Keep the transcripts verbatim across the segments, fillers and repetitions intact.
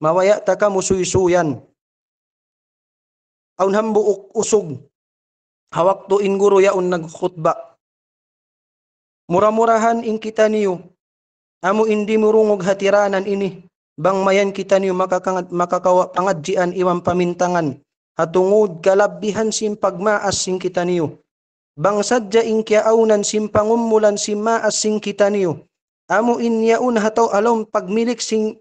mabaya' ta kamu suysuyan. Awn hambuuk usug ha waktu in guru yaun nagkhutba. Mura-murahan in kitaniyu, amu in dimurungug ha tiranan ini, bang mayan kitaniyu makakangad-, makakawa' pangadjian iban pamintangan, ha tungud kalabihan sin pagmaas sin kitaniyu. Bang sadja in kiyaawnan sin pangumulan sin maas sin kitaniyu, amu in yaun ha tau ha lawm pagmilik sin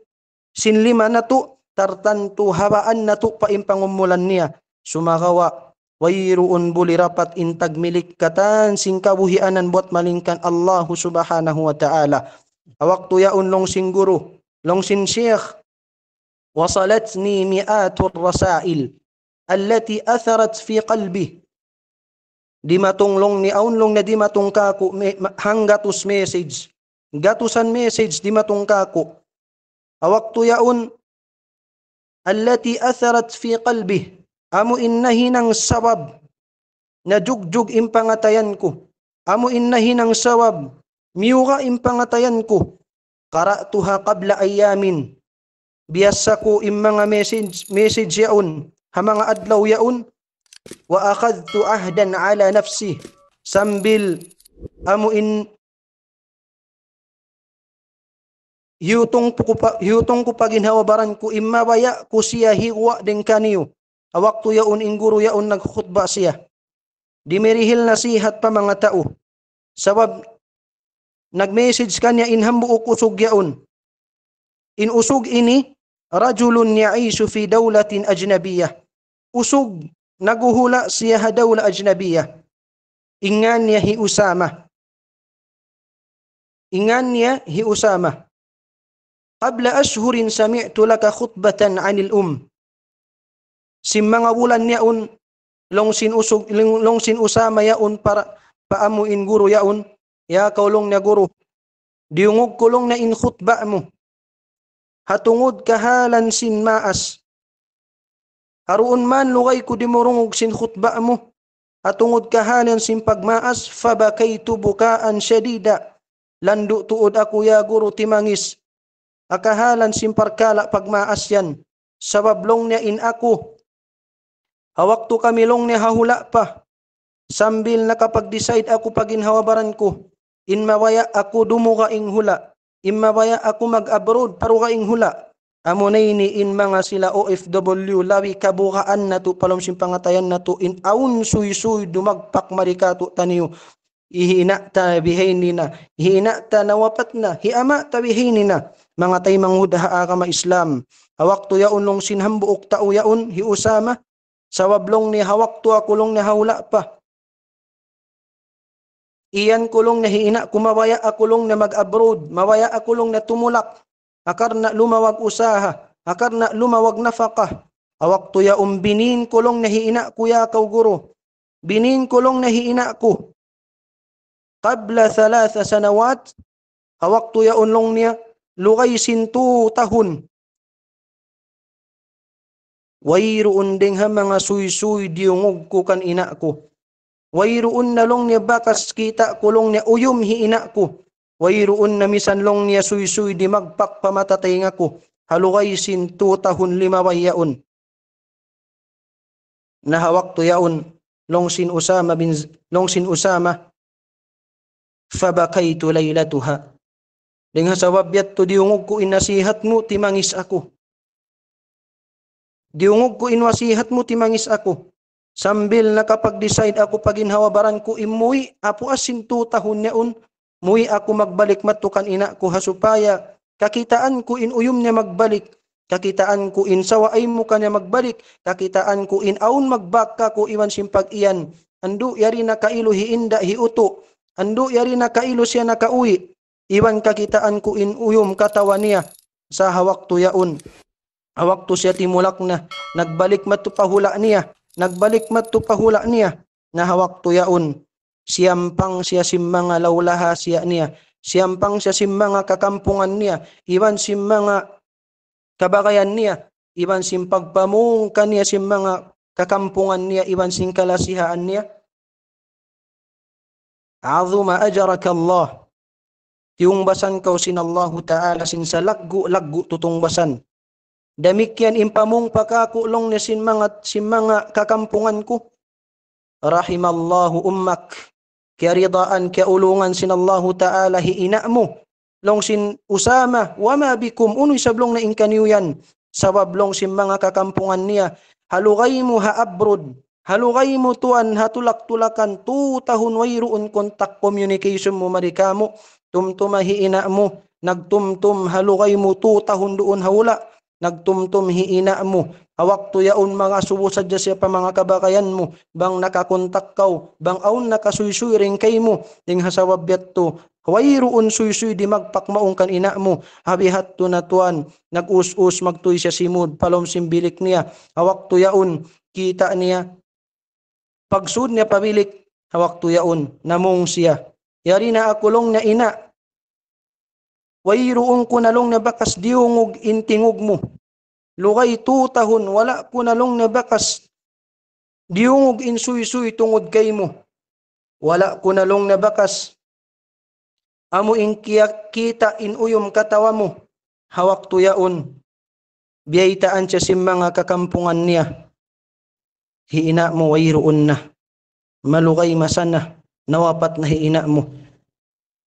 sin lima natu', tartantu habaan natu' pa in pangumulan niya. Sumagawa', wayruun buli rapat in tagmilik katan sin kabuhianan buwat malaingkan Allahu Subhanahu wa Ta'ala. Ha waktu yaun laung sin guru, laung sin Sheikh, وصلتني مئات الرسائل التي أثرت في قلبي. Dimatung laung niya awn laung niya dimatung kāku' me-, ma-, hanggatus message. Gatusan message dimatung kāku'. Ha waktu yaun, التي أثرت في قلبي. Amu in nahinang sabab najugjug in pangatayan ku. Amu in nahinang sabab miyuga' in pangatayan ku. قرأتها قبل أيام. Biyassa ku in manga message, message yaun, ha manga adlaw yaun. وأخذت عهدا على نفسي. Sambil amu in hiyutung ku pa, hiyutung ku pa ginhawa-baran ku, in mabaya' ku siya higuwa' dayn kaniyu. Ha waktu yaun in guru yaun nagkhutba siya. Dimirihil nasihat pa manga tau. Sabab nag-message kaniya in hambuuk usug yaun. In usug ini, رجل يعيش في دولة أجنبية. Usug naghuhula' siya ha dawla ajnabiya. In ngan niya hi Usama. In ngan niya hi Usama. قبل أشهر سمعت لك خطبة عن الأم. Sin manga bulan yaun, laung sin usug, laung, laung sin Usama yaun para, pa amu in guru yaun, ya kaw laung niya guru. Diyungug ku laung niya in khutba mu. Ha tungud kahalan sin maas. Ha duun man lugay ku dimurungug sin khutba mu. Ha tungud kahalan sin pagmaas, فبكيت بكاء شديدا. Landu' tuud aku ya guru timangis. Ha kahalan sin parkala' pagmaas yan. Sabab laung niya in aku. Ha waktu kami laung niya ha hula' pa. Sambil nakapag-decide aku pa ginhawa-baran ku. In mabaya' aku dumugaing hula'. In mabaya' aku mag-abroad pa dugaing hula'. Amuna ini in manga sila O F W labi kabugaan natu' pa lawm sin pangatayan natu' in awn suysuy dumagpak mari kātu'niyu. Hi ina' ta bihaini na, hi ina' ta nawapat na, hi ama' ta bihaini na. Manga taymanghud ha agama Islam. Ha waktu yaun laung sin hambuuk tau yaun, hi Usama, sabab laung niya ha waktu aku laung niya ha hula' pa. Iyan ku laung niya hi ina' ku mabaya' aku laung niya mag-abroad, mabaya' aku laung niya tumulak. Ha karna' lumawag usaha, ha karna' lumawag nafaka. Ha waktu yaun binin ku laung niya hi ina' ku ya kaw guru. Binin ku laung niya hi ina' ku. قبل ثلاث سنوات, ha waktu yaun laung niya, lugay sin tū tahun. Wayruun dayng ha manga suysuy diyungug ku kan ina' ku. Wayruun na laung niya bakas kita' ku laung niya uyum hi ina' ku. Wayruun na misan laung niya suysuy dimagpak pa mata taynga ku. Ha lugay sin tū tahun limabay yaun. Na ha waktu yaun, laung sin Usama bin Z-, laung sin Usama, فبكيت ليلتها. Dayng ha sabab yadtu diyungug ku in nasihat mu, timangis aku. Diyungug ku in nasihat mu, timangis aku. Sambil nakapag-decide aku pa ginhawa-baran ku in muwi', apu asin tū tahun yaun, muwi' aku magbalik madtu kan ina' ku ha supaya kakitaan ku in uyum niya magbalik, kakitaan ku in sawa aymu kaniya magbalik, kakitaan ku in awn magbak kāku' iban sin pag-iyan. Andu' yari nakailu hi inda' hi utu'. Andu' yari nakailu siya nakauwi'. Iban kakitaan ku in uyum katawa niya. Sa' ha waktu yaun. Ha waktu siya timulak na. Nagbalik madtu pa hula' niya. Nagbalik madtu pa hula' niya. Na ha waktu yaun. Siyampang siya sin manga lawlaha siya niya. Siyampang siya sin manga kakampungan niya. Iban sin manga kabagayan niya, iban sin pagpamung kaniya sin manga kakampungan niya, iban sin kalasihaan niya. عظم أجرك الله. Tiyungbasan kaw sin Allahu Ta'ala sin salaggu'-laggu' tutungbasan. Damikkiyan in pamung pa kāku' laung niya sin manga, sin manga kakampungan ku. Rahimallahu ummak. Kiyaridaan, kiyaulungan sin Allahu Ta'ala hi ina' mu. Laung sin Usama, wa ma bikum, unu isab laung niya in kaniyu yan. Sabab laung sin manga kakampungan niya, ha lugay mu ha abroad, ha lugay mu tuwan ha tulak-tulakan, tū tahun wayruun contact communication mu mari kāmu', tumtuma hi ina' mu, nagtumtum ha lugay mu tū tahun duun ha hula', nagtumtum hi ina' mu. Ha waktu yaun mangasubu sadja siya pa manga kabagayan mu, bang nakakontak kaw, bang awn nakasuysuy dayn kaymu, dayn ha sabab yadtu, wayruun suysuy di' magpakmawn kan ina' mu, ha bihadtu na tuwan, nag-us-us magtuy siya simud pa lawm sin bilik niya. Ha waktu yaun, kita' niya, pagsud niya pa bilik, ha waktu yaun, namung siya. Yari na aku laung niya ina', wayruun ku na laung niya bakas diyungug in tingug mu. Lugay tū tahun, wala' ku na laung niya bakas diyungug in suysuy tungud kaymu. Wala' ku na laung niya bakas amu in kiyakita' in uyum katawa mu. Ha waktu yaun, biyaytaan siya sin manga kakampungan niya. Hi ina' mu wayruun na. Malugay masa na, nawapat na hi ina' mu.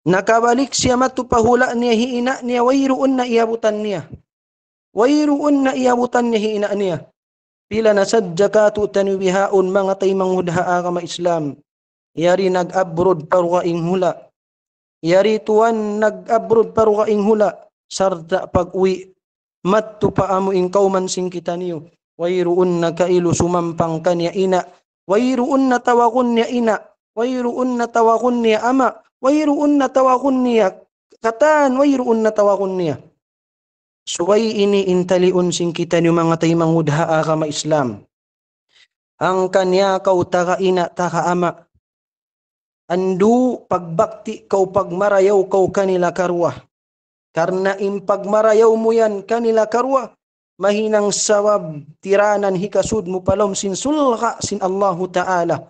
Nakabalik siya madtu pa hula' niya, hi ina' niya wayruun na iyabutan niya. Wayruun na iyabutan niya hi ina' niya. Pila na sadja kātu'niyu bihaun manga taymanghud ha agama Islam. Yari nag-abroad pa dugaing hula'. Yari tuwan nag-abroad pa dugaing hula'. Sarta' pag-uwi', madtu pa amu in kawman sin kitaniyu. Wayruun na kailu sumampang kaniya ina'. Wayruun na tawagun niya ina'. Wayruun na tawagun niya ama'. Wayruun na tawagun niya katan. Wayruun na tawagun niya. Subay ini in taliun sin kitaniyu manga taymanghud ha agama Islam. Hangkan ya kaw taga ina', taga ama', andu' pagbakti kaw, pagmarayaw kaw kanila karuwa. Karna' in pagmarayaw mu yan kanila karuwa, mahinang sabab tiranan hikasud mu pa lawm sin surga' sin Allahu Ta'ala.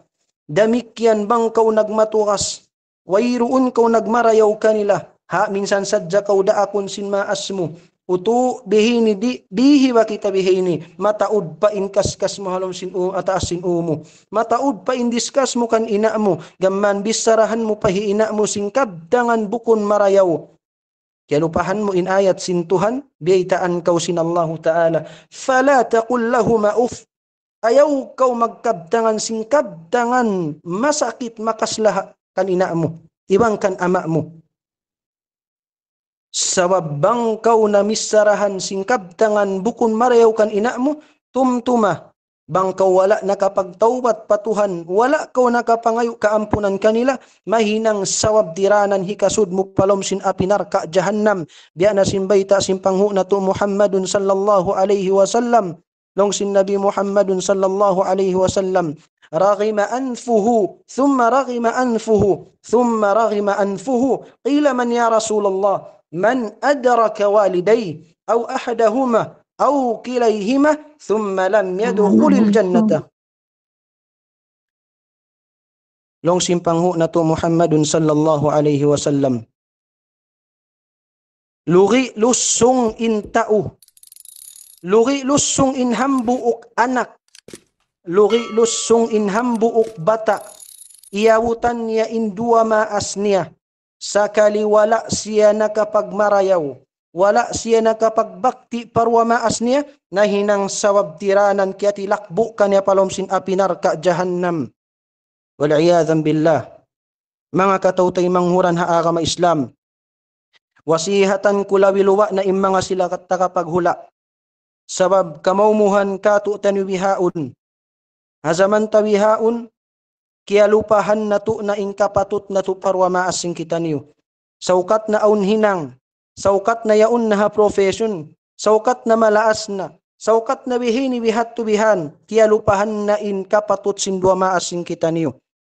Damikkiyan bang kaw nagmatugas, wayruun kaw nagmarayaw kanila. Ha, minsan sadja kaw daakun sin maas mu. Utu', bihaini di', bihi ba kita bihaini. Mataud pa in kaskas mu ha lawm sin u-, ha taas sin ū mu. Mataud pa in diskas mu kan ina' mu. Gam mayan bicharahan mu pa hi ina' mu sin kabtangan bukun marayaw. Kiyalupahan mu in ayat sin Tuhan, biyaytaan kaw sin Allahu Ta'ala. فلا تقل لهما أف. Ayaw kaw magkabtangan sin kabtangan masakit, makaslaha kan ina' mu, iban kan ama' mu. Sabab bang kaw namicharahan sin kabtangan bukun marayaw kan ina' mu, tumtuma, bang kaw wala' nakapagtawbat pa Tuhan, wala' kaw nakapangayu' kaampunan kanila, mahinang sabab tiranan hikasud mu pa lawm sin api narka' jahannam. Biya' na sin bayta' sin panghu' natu' Muhammadun sallallahu alayhi wasallam. Laung sin Nabi Muhammadun sallallahu alayhi wasallam, رغم أنفه، ثم رغم أنفه، ثم رغم أنفه. قيل: من يا رسول الله؟ من أدرك والديه أو أحدهما أو كليهما ثم لم يدخل الجنة. Laung sin panghu' natu' Muhammadun sallallahu alayhi wasallam, lugi' lussung in tau, lugi' lussung in hambuuk anak, lugi' lussung in hambuuk bata', iyabutan niya in duwa maas niya, sakali wala' siya nakapagmarayaw, wala' siya nakapagbakti pa duwa maas niya, nahinang sabab tiranan kiyatilakbu' kaniya pa lawm sin api narka' jahannam. والعياذ بالله. Manga kataw-taymanghuran ha agama Islam, wasihatan ku labi-luba' na in manga sila kat-, tagapaghula'. Sabab kamaumuhan katu'taniyu bihaun, ha jaman ta bihaun, kiyalupahan natu' na in kapatut natu' pa duwa maas sin kitaniyu. Saukat na awn hinang, saukat na yaun na ha profession, saukat na malaas na, saukat na bihaini bihadtu bihan, kiyalupahan na in kapatut sin duwa maas sin kitaniyu.